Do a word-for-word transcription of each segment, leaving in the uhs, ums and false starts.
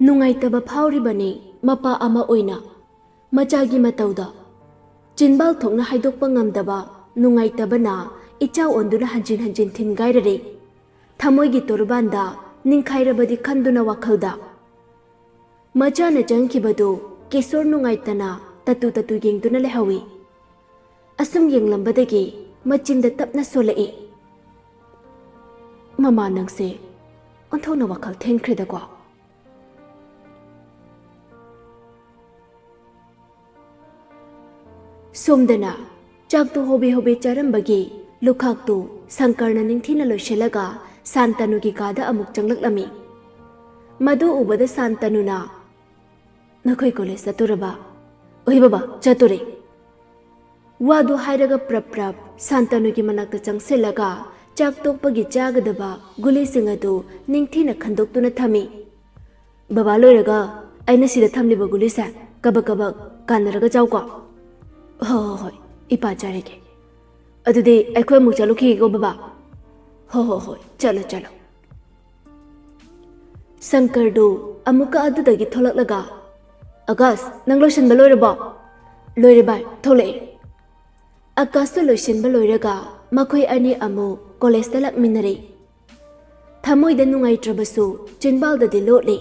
ꯅꯨꯡꯉꯥꯏꯇꯕ ꯐꯥꯎꯔꯤꯕꯅꯤ ꯃꯄꯥ ꯑꯃ ꯑꯣꯏꯅ꯫ ꯃꯆꯥꯒꯤ ꯃꯇꯧꯗ ꯆꯤꯟꯕꯥꯜ ꯊꯣꯛꯅ ꯍꯥꯏꯗꯣꯛꯄ ꯉꯝꯗꯕ ꯅꯨꯡꯉꯥꯏꯇꯕꯅ ꯏꯆꯥ ꯑꯣꯟꯗꯨꯅ ꯍꯟꯖꯤꯟ ꯍꯟꯖꯤꯟ ꯊꯤꯟꯒꯥꯏꯔꯔꯦ꯫ ꯊꯃꯣꯏꯒꯤ ꯇꯣꯔꯕꯥꯟꯗ ꯅꯤꯡꯈꯥꯏꯔꯕꯗꯤ ꯈꯟꯗꯨꯅ ꯋꯥꯈꯜꯗ꯫ ꯃꯆꯥꯅ ꯆꯪꯈꯤꯕꯗꯨ ꯀꯤꯁꯣꯔ ꯅꯨꯡꯉꯥꯏꯇꯅ ꯇꯠꯇꯨ ꯇꯠꯇꯨ ꯌꯦꯡꯗꯨꯅ ꯂꯩꯍꯧꯏ꯫ ꯑꯁꯨꯝ ꯌꯦꯡꯂꯝꯕꯗꯒꯤ ꯃꯆꯤꯟꯗ ꯇꯞꯅ ꯁꯣꯜꯂꯛꯏ꯫ "ꯃꯃꯥ, ꯅꯪꯁꯦ ꯑꯣꯟꯊꯣꯛꯅ ꯋꯥꯈꯜ ꯊꯦꯟꯈ꯭ꯔꯦꯗꯀꯣ꯫" ꯁꯣꯝꯗꯅ ꯆꯥꯛꯇꯨ ꯍꯣꯕꯦ ꯍꯣꯕꯦ ꯆꯥꯔꯝꯕꯒꯤ ꯂꯨꯈꯥꯛꯇꯨ ꯁꯪꯀꯔꯅ ꯅꯤꯡꯊꯤꯅ ꯂꯣꯏꯁꯤꯜꯂꯒ ꯁꯥꯟꯇꯅꯨꯒꯤ ꯀꯥꯗ ꯑꯃꯨꯛ ꯆꯪꯂꯛꯂꯝꯃꯤ꯫ ꯃꯗꯨ ꯎꯕꯗ ꯁꯥꯟꯇꯅꯨꯅ, "ꯅꯈꯣꯏ ꯀꯣꯂꯦꯖ ꯆꯠꯇꯣꯔꯕ?" "ꯍꯣꯏ ꯕꯕꯥ, ꯆꯠꯇꯣꯔꯦ꯫" ꯋꯥꯗꯨ ꯍꯥꯏꯔꯒ ꯄ꯭ꯔꯞ ꯄ꯭ꯔꯞ ꯁꯥꯟꯇꯅꯨꯒꯤ ꯃꯅꯥꯛꯇ ꯆꯪꯁꯤꯜꯂꯒ ꯆꯥꯛ ꯇꯣꯛꯄꯒꯤ ꯆꯥꯒꯗꯕ ꯒꯨꯂꯤꯁꯤꯡ ꯑꯗꯨ ꯅꯤꯡꯊꯤꯅ ꯈꯟꯗꯣꯛꯇꯨꯅ ꯊꯝꯃꯤ꯫ "ꯕꯕꯥ, ꯂꯣꯏꯔꯒ ꯑꯩꯅ ꯁꯤꯗ ꯊꯝꯂꯤꯕ ꯒꯨꯂꯤꯁꯦ ꯀꯕꯛ ꯀꯕꯛ ꯀꯥꯟꯅꯔꯒ ꯆꯥꯎꯀꯣ꯫" "ꯍꯣꯏ, ꯍꯣꯏ, ꯍꯣꯏ, ꯏꯄꯥ ꯆꯥꯔꯒꯦ꯫ ꯑꯗꯨꯗꯤ ꯑꯩꯈꯣꯏ ꯑꯃꯨꯛ ꯆꯠꯂꯨꯈꯤꯒꯦꯀꯣ, ꯕꯕꯥ꯫" "ꯍꯣꯏ, ꯍꯣꯏ, ꯍꯣꯏ, ꯆꯠꯂꯣ, ꯆꯠꯂꯣ꯫" ꯁꯪꯀꯔꯗꯨ ꯑꯃꯨꯛꯀ ꯑꯗꯨꯗꯒꯤ ꯊꯣꯛꯂꯛꯂꯒ, "ꯑꯒꯥꯁ, ꯅꯪ ꯂꯣꯏꯁꯤꯟꯕ ꯂꯣꯏꯔꯕꯣ?" "ꯂꯣꯏꯔꯦ ꯚꯥꯏ, ꯊꯣꯛꯂꯛꯑꯦ꯫" ꯑꯀꯥꯁꯇꯨ ꯂꯣꯏꯁꯤꯟꯕ ꯂꯣꯏꯔꯒ ꯃꯈꯣꯏ ꯑꯅꯤ ꯑꯃꯨꯛ ꯀꯣꯂꯦꯖꯇ ꯂꯥꯛꯃꯤꯟꯅꯔꯦ꯫ ꯊꯃꯣꯏꯗ ꯅꯨꯡꯉꯥꯏꯇ꯭ꯔꯕꯁꯨ ꯆꯤꯟꯕꯥꯜꯗꯗꯤ ꯂꯣꯠꯂꯤ꯫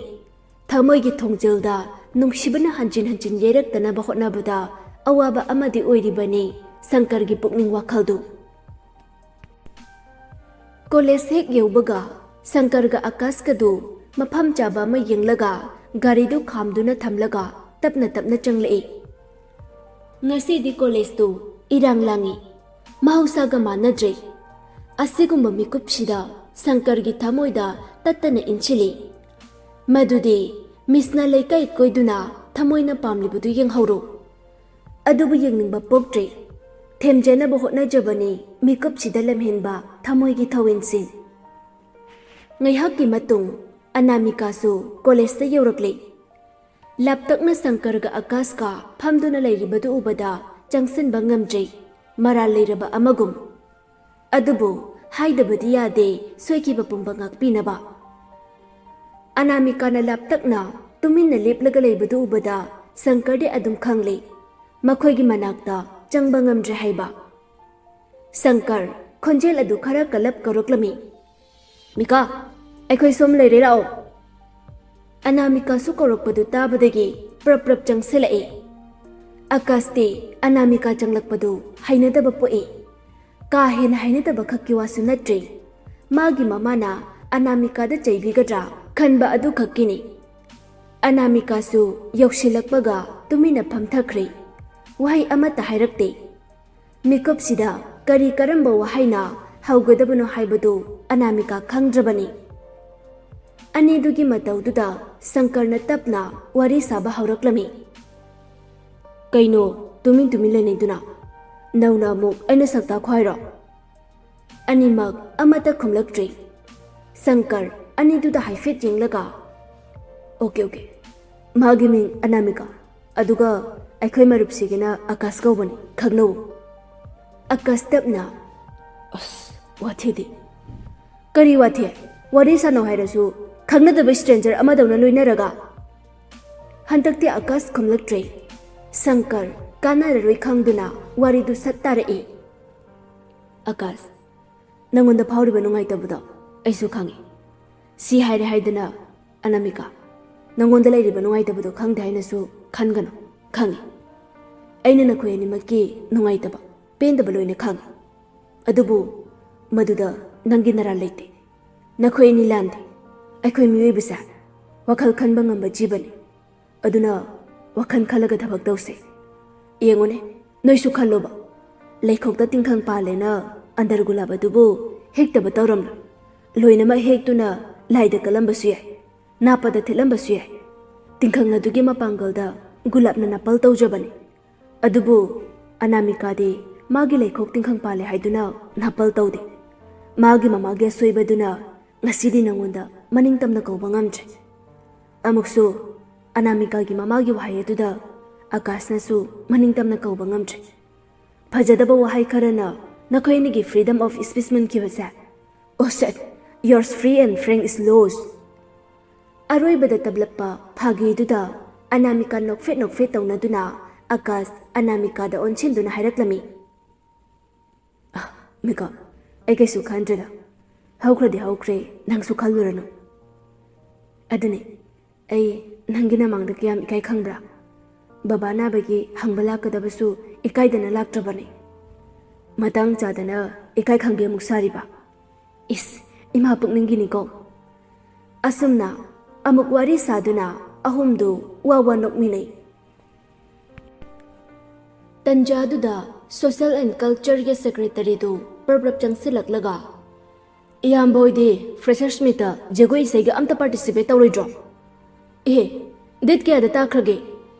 ꯊꯃꯣꯏꯒꯤ ꯊꯣꯡꯖꯤꯜꯗ ꯅꯨꯡꯁꯤꯕꯅ ꯍꯟꯖꯤꯟ ꯍꯟꯖꯤꯟ ꯌꯩꯔꯛꯇꯅꯕ ꯍꯣꯠꯅꯕꯗ ꯑꯋꯥꯕ ꯑꯃꯗꯤ ꯑꯣꯏꯔꯤꯕꯅꯤ ꯁꯪꯀꯔꯒꯤ ꯄꯨꯛꯅꯤꯡ ꯋꯥꯈꯜꯗꯨ꯫ ꯀꯣꯂꯦꯖ ꯍꯦꯛ ꯌꯧꯕꯒ ꯁꯪꯀꯔꯒ ꯑꯀꯥꯁꯀꯗꯨ ꯃꯐꯝ ꯆꯥꯕ ꯑꯃ ꯌꯦꯡꯂꯒ ꯒꯥꯔꯤꯗꯨ ꯈꯥꯝꯗꯨꯅ ꯊꯝꯂꯒ ꯇꯞꯅ ꯇꯞꯅ ꯆꯪꯂꯛꯏ꯫ ꯉꯁꯤꯗꯤ ꯀꯣꯂꯦꯖꯇꯨ ꯏꯔꯥꯡ ꯂꯥꯡꯏ꯫ ꯃꯍꯧꯁꯥꯒ ꯃꯥꯟꯅꯗ꯭ꯔꯦ꯫ ꯑꯁꯤꯒꯨꯝꯕ ꯃꯤꯀꯨꯞꯁꯤꯗ ꯁꯪꯀꯔꯒꯤ ꯊꯃꯣꯏꯗ ꯇꯠꯇꯅ ꯏꯟꯁꯤꯜꯂꯤ꯫ ꯃꯗꯨꯗꯤ ꯃꯤꯁꯅ ꯂꯩꯀꯥꯏ ꯀꯣꯏꯗꯨꯅ ꯊꯃꯣꯏꯅ ꯄꯥꯝꯂꯤꯕꯗꯨ ꯌꯦꯡꯍꯧꯔꯣ꯫ ꯑꯗꯨꯕꯨ ꯌꯦꯡꯅꯤꯡꯕ ꯄꯣꯛꯇ꯭ꯔꯦ꯫ ꯊꯦꯝꯖꯅꯕ ꯍꯣꯠꯅꯖꯕꯅꯤ ꯃꯤꯀꯨꯞꯁꯤꯗ ꯂꯝꯍꯦꯟꯕ ꯊꯃꯣꯏꯒꯤ ꯊꯧꯋꯤꯟꯁꯤꯡ꯫ ꯉꯥꯏꯍꯥꯛꯀꯤ ꯃꯇꯨꯡ ꯑꯅꯥꯃꯤꯀꯥꯁꯨ ꯀꯣꯂꯦꯖꯇ ꯌꯧꯔꯛꯂꯦ꯫ ꯂꯥꯞꯇꯛꯅ ꯁꯪꯀꯔꯒ ꯑꯀꯥꯁꯀ ꯐꯝꯗꯨꯅ ꯂꯩꯔꯤꯕꯗꯨ ꯎꯕꯗ ꯆꯪꯁꯤꯟꯕ ꯉꯝꯗ꯭ꯔꯦ, ꯃꯔꯥꯜ ꯂꯩꯔꯕ ꯑꯃꯒꯨꯝ꯫ ꯑꯗꯨꯕꯨ ꯍꯥꯏꯗꯕꯗꯤ ꯌꯥꯗꯦ, ꯁꯣꯏꯈꯤꯕ ꯄꯨꯝꯕ ꯉꯥꯛꯄꯤꯅꯕ꯫ ꯑꯅꯥꯃꯤꯀꯥꯅ ꯂꯥꯞꯇꯛꯅ ꯇꯨꯃꯤꯟꯅ ꯂꯦꯞꯂꯒ ꯂꯩꯕꯗꯨ ꯎꯕꯗ ꯁꯪꯀꯔꯗꯤ ꯑꯗꯨꯝ ꯈꯪꯂꯦ, ꯃꯈꯣꯏꯒꯤ ꯃꯅꯥꯛꯇ ꯆꯪꯕ ꯉꯝꯗ꯭ꯔꯦ ꯍꯥꯏꯕ꯫ ꯁꯪꯀꯔ, ꯈꯣꯟꯖꯦꯜ ꯑꯗꯨ ꯈꯔ ꯀꯜꯂꯞ ꯀꯧꯔꯛꯂꯝꯃꯤ꯫ "ꯃꯤꯀꯥ, ꯑꯩꯈꯣꯏ ꯁꯣꯝ ꯂꯩꯔꯦ, ꯂꯥꯛꯑꯣ!" ꯑꯅꯥꯃꯤꯀꯥꯁꯨ ꯀꯧꯔꯛꯄꯗꯨ ꯇꯥꯕꯗꯒꯤ ꯄ꯭ꯔꯞ ꯄ꯭ꯔꯞ ꯆꯪꯁꯤꯜꯂꯛꯏ꯫ ꯑꯀꯥꯁꯇꯤ ꯑꯅꯥꯃꯤꯀꯥ ꯆꯪꯂꯛꯄꯗꯨ ꯍꯩꯅꯗꯕ ꯄꯣꯛꯏ꯫ ꯀꯥ ꯍꯦꯟꯅ ꯍꯩꯅꯗꯕ ꯈꯛꯀꯤ ꯋꯥꯁꯨ ꯅꯠꯇ꯭ꯔꯦ, ꯃꯥꯒꯤ ꯃꯃꯥꯅ ꯑꯅꯥꯃꯤꯀꯥꯗ ꯆꯩꯕꯤꯒꯗ꯭ꯔꯥ ꯈꯟꯕ ꯑꯗꯨ ꯈꯛꯀꯤꯅꯤ꯫ ꯑꯅꯥꯃꯤꯀꯥꯁꯨ ꯌꯧꯁꯤꯜꯂꯛꯄꯒ ꯇꯨꯃꯤꯟꯅ ꯐꯝꯊꯈ꯭ꯔꯦ, ꯋꯥꯍꯩ ꯑꯃꯠꯇ ꯍꯥꯏꯔꯛꯇꯦ꯫ ꯃꯤꯀꯨꯞꯁꯤꯗ ꯀꯔꯤ ꯀꯔꯝꯕ ꯋꯥꯍꯩꯅ ꯍꯧꯒꯗꯕꯅꯣ ꯍꯥꯏꯕꯗꯨ ꯑꯅꯥꯃꯤꯀꯥ ꯈꯪꯗ꯭ꯔꯕꯅꯤ꯫ ꯑꯅꯤꯗꯨꯒꯤ ꯃꯇꯧꯗꯨꯗ ꯁꯪꯀꯔꯅ ꯇꯞꯅ ꯋꯥꯔꯤ ꯁꯥꯕ ꯍꯧꯔꯛꯂꯝꯃꯤ꯫ "ꯀꯩꯅꯣ ꯇꯨꯃꯤꯟ ꯇꯨꯃꯤꯟ ꯂꯩꯅꯩꯗꯨꯅ? ꯅꯧꯅ ꯑꯃꯨꯛ ꯑꯩꯅ ꯁꯛ ꯇꯥꯛꯈꯣ ꯍꯥꯏꯔꯣ?" ꯑꯅꯤꯃꯛ ꯑꯃꯠꯇ ꯈꯨꯝꯂꯛꯇ꯭ꯔꯤ꯫ ꯁꯪꯀꯔ ꯑꯅꯤꯗꯨꯗ ꯍꯥꯏꯐꯦꯠ ꯌꯦꯡꯂꯒ, "ꯑꯣꯀꯦ, ꯑꯣꯀꯦ꯫ ꯃꯥꯒꯤ ꯃꯤꯡ ꯑꯅꯥꯃꯤꯀꯥ, ꯑꯗꯨꯒ ꯑꯩꯈꯣꯏ ꯃꯔꯨꯞꯁꯤꯒꯤꯅ ꯑꯀꯥꯁ ꯀꯧꯕꯅꯤ, ꯈꯪꯅꯧ꯫" ꯑꯀꯥꯁ ꯇꯞꯅ, "ꯑꯁ, ꯋꯥꯊꯤꯗꯤ꯫ ꯀꯔꯤ ꯋꯥꯊꯤ? ꯋꯥꯔꯤ ꯁꯥꯟꯅꯧ ꯍꯥꯏꯔꯁꯨ ꯈꯪꯅꯗꯕ ꯁ꯭ꯇ꯭ꯔꯦꯟꯖꯔ ꯑꯃꯗꯧꯅ ꯂꯣꯏꯅꯔꯒ?" ꯍꯟꯗꯛꯇꯤ ꯑꯀꯥꯁ ꯈꯨꯝꯂꯛꯇ꯭ꯔꯦ꯫ ꯁꯪꯀꯔ ꯀꯥꯟꯅꯔꯔꯣꯏ ꯈꯪꯗꯨꯅ ꯋꯥꯔꯤꯗꯨ ꯁꯠ ꯇꯥꯔꯛꯏ꯫ "ꯑꯀꯥꯁ, ꯅꯪꯉꯣꯟꯗ ꯐꯥꯎꯔꯤꯕ ꯅꯨꯡꯉꯥꯏꯇꯕꯗꯣ ꯑꯩꯁꯨ ꯈꯪꯉꯤ꯫ ꯁꯤ ꯍꯥꯏꯔꯦ ꯍꯥꯏꯗꯅ, ꯑꯅꯥꯃꯤꯀꯥ, ꯅꯪꯉꯣꯟꯗ ꯂꯩꯔꯤꯕ ꯅꯨꯡꯉꯥꯏꯇꯕꯗꯣ ꯈꯪꯗꯦ ꯍꯥꯏꯅꯁꯨ ꯈꯟꯒꯅꯨ, ꯈꯪꯉꯤ꯫ ꯑꯩꯅ ꯅꯈꯣꯏ ꯑꯅꯤꯃꯛꯀꯤ ꯅꯨꯡꯉꯥꯏꯇꯕ, ꯄꯦꯟꯗꯕ ꯂꯣꯏꯅ ꯈꯪꯉꯤ꯫ ꯑꯗꯨꯕꯨ ꯃꯗꯨꯗ ꯅꯪꯒꯤ ꯅꯔꯥꯜ ꯂꯩꯇꯦ꯫ ꯅꯈꯣꯏ ꯑꯅꯤ ꯂꯥꯟꯗꯦ꯫ ꯑꯩꯈꯣꯏ ꯃꯤꯑꯣꯏꯕꯁꯦ ꯋꯥꯈꯜ ꯈꯟꯕ ꯉꯝꯕ ꯖꯤꯕꯅꯤ꯫ ꯑꯗꯨꯅ ꯋꯥꯈꯜ ꯈꯜꯂꯒ ꯊꯕꯛ ꯇꯧꯁꯦ꯫ ꯌꯦꯡꯉꯨꯅꯦ, ꯅꯣꯏꯁꯨ ꯈꯜꯂꯣꯕ꯫ ꯂꯩꯈꯣꯛꯇ ꯇꯤꯡꯈꯪ ꯄꯥꯜꯂꯦꯅ ꯑꯟꯗꯔ ꯒꯨꯂꯥꯞ ꯑꯗꯨꯕꯨ ꯍꯦꯛꯇꯕ ꯇꯧꯔꯝꯂꯣꯏ꯫ ꯂꯣꯏꯅꯃꯛ ꯍꯦꯛꯇꯨꯅ ꯂꯥꯏꯗ ꯀꯠꯂꯝꯕꯁꯨ ꯌꯥꯏ, ꯅꯥꯞꯄꯗ ꯊꯦꯠꯂꯝꯕꯁꯨ ꯌꯥꯏ꯫ ꯇꯤꯡꯈꯪ ꯑꯗꯨꯒꯤ ꯃꯄꯥꯡꯒꯜꯗ ꯒꯨꯂꯥꯞꯅ ꯅꯥꯄꯜ ꯇꯧꯖꯕꯅꯤ꯫ ꯑꯗꯨꯕꯨ ꯑꯅꯥꯃꯤꯀꯥꯗꯤ ꯃꯥꯒꯤ ꯂꯩꯈꯣꯛ ꯇꯤꯡꯈꯪ ꯄꯥꯜꯂꯦ ꯍꯥꯏꯗꯨꯅ ꯅꯥꯄꯜ ꯇꯧꯗꯦ꯫ ꯃꯥꯒꯤ ꯃꯃꯥꯒꯤ ꯑꯁꯣꯏꯕꯗꯨꯅ ꯉꯁꯤꯗꯤ ꯅꯉꯣꯟꯗ ꯃꯅꯤꯡ ꯇꯝꯅ ꯀꯧꯕ ꯉꯝꯗ꯭ꯔꯦ꯫" ꯑꯃꯨꯛꯁꯨ ꯑꯅꯥꯃꯤꯀꯥꯒꯤ ꯃꯃꯥꯒꯤ ꯋꯥꯍꯩ ꯑꯗꯨꯗ ꯑꯀꯥꯁꯅꯁꯨ ꯃꯅꯤꯡ ꯇꯝꯅ ꯀꯧꯕ ꯉꯝꯗ꯭ꯔꯦ꯫ "ꯐꯖꯗꯕ ꯋꯥꯍꯩ ꯈꯔꯅ ꯅꯈꯣꯏ ꯑꯅꯤꯒꯤ freedom of speech ꯃꯨꯟꯈꯤꯕꯁꯦ꯫ Oh shit, yours free and Frank is lost!" ꯑꯔꯣꯏꯕꯗ ꯇꯞꯂꯞꯄ ꯐꯥꯒꯤꯗꯨꯗ ꯑꯅꯥꯃꯤꯀꯥ ꯅꯣꯛꯐꯦꯠ ꯅꯣꯛꯐꯦꯠ ꯇꯧꯅꯗꯨꯅ ꯑꯀꯥꯁ ꯑꯅꯥꯃꯤꯀꯥꯗ ꯑꯣꯟꯁꯤꯟꯗꯨꯅ ꯍꯥꯏꯔꯛꯂꯝꯃꯤ, "ꯑ, ꯃꯤꯀꯥ, ꯑꯩ ꯀꯩꯁꯨ ꯈꯟꯗ꯭ꯔꯦꯗ꯫ ꯍꯧꯈ꯭ꯔꯗꯤ ꯍꯧꯈ꯭ꯔꯦ, ꯅꯪꯁꯨ ꯈꯜꯂꯨꯔꯅꯨ꯫ ꯑꯗꯨꯅꯦ, ꯑꯩ ꯅꯪꯒꯤ ꯅꯃꯥꯡꯗ ꯀꯌꯥꯝ ꯏꯀꯥꯏ ꯈꯪꯕ꯭ꯔꯥ? ꯕꯕꯥ ꯅꯥꯕꯒꯤ ꯍꯪꯕ ꯂꯥꯛꯀꯗꯕꯁꯨ ꯏꯀꯥꯏꯗꯅ ꯂꯥꯛꯇ꯭ꯔꯕꯅꯦ꯫ ꯃꯇꯥꯡ ꯆꯥꯗꯅ ꯏꯀꯥꯏ ꯈꯪꯕꯤ ꯑꯃꯨꯛ ꯁꯥꯔꯤꯕ꯫ ꯏꯁ, ꯏꯃꯥ ꯄꯨꯛꯅꯤꯡꯒꯤꯅꯤꯀꯣ꯫" ꯑꯁꯨꯝꯅ ꯑꯃꯨꯛ ꯋꯥꯔꯤ ꯁꯥꯗꯨꯅ ꯑꯍꯨꯝꯗꯨ ꯋꯥ ꯋꯥ ꯅꯣꯛꯃꯤꯟꯅꯩ꯫ ꯇꯟꯖꯥꯗꯨꯗ Social and Cultureꯒꯤ Secretaryꯗꯨ ꯄ꯭ꯔꯞ ꯄ꯭ꯔꯞ ꯆꯪꯁꯤꯜꯂꯛꯂꯒ, "ꯏꯌꯥꯝꯕ ꯍꯣꯏꯗꯤ Freshers Meetꯇ ꯖꯒꯣꯏ ꯏꯁꯩꯒ ꯑꯝꯇ participate ꯇꯧꯔꯣꯏꯗ꯭ꯔꯣ? ꯑꯦ, date ꯀꯌꯥꯗ ꯇꯥꯈ꯭ꯔꯒꯦ?"